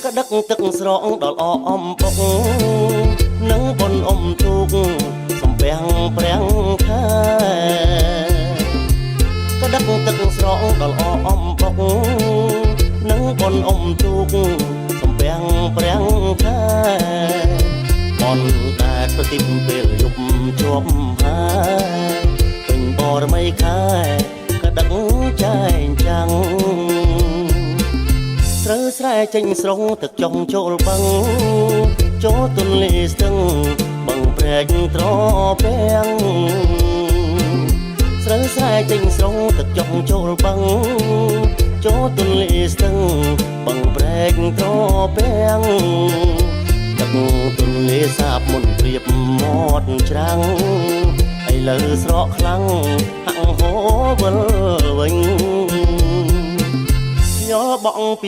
ក្ដឹកទឹកស្រកដល់អអំបុកនិងបុនអុំទូកសំពាំងប្រាំងខែក្ដឹកទឹកស្រកដល់អអំបុកនិងបុនអុំទូកសំពាំងប្រាំងខែបនតែប្រតិបពេលយប់ជាប់ហើយពេញបរមីខែក្ដឹកចែងចាំង ស្រូវស្រែចេញស្រុងទឹកចុងចូលបឹងចូលទន្លេស្ទឹងបឹងព្រែកត្រពាំងស្រូវស្រែចេញស្រុងទឹកចុងចូលបឹងចូលទន្លេស្ទឹងបឹងព្រែកត្រពាំងទឹកទន្លេសាបមុនព្រៀបមាត់ច្រាំងឥឡូវស្រកខ្លាំងហាក់ហូរវិលវិញ យល់បក់ពី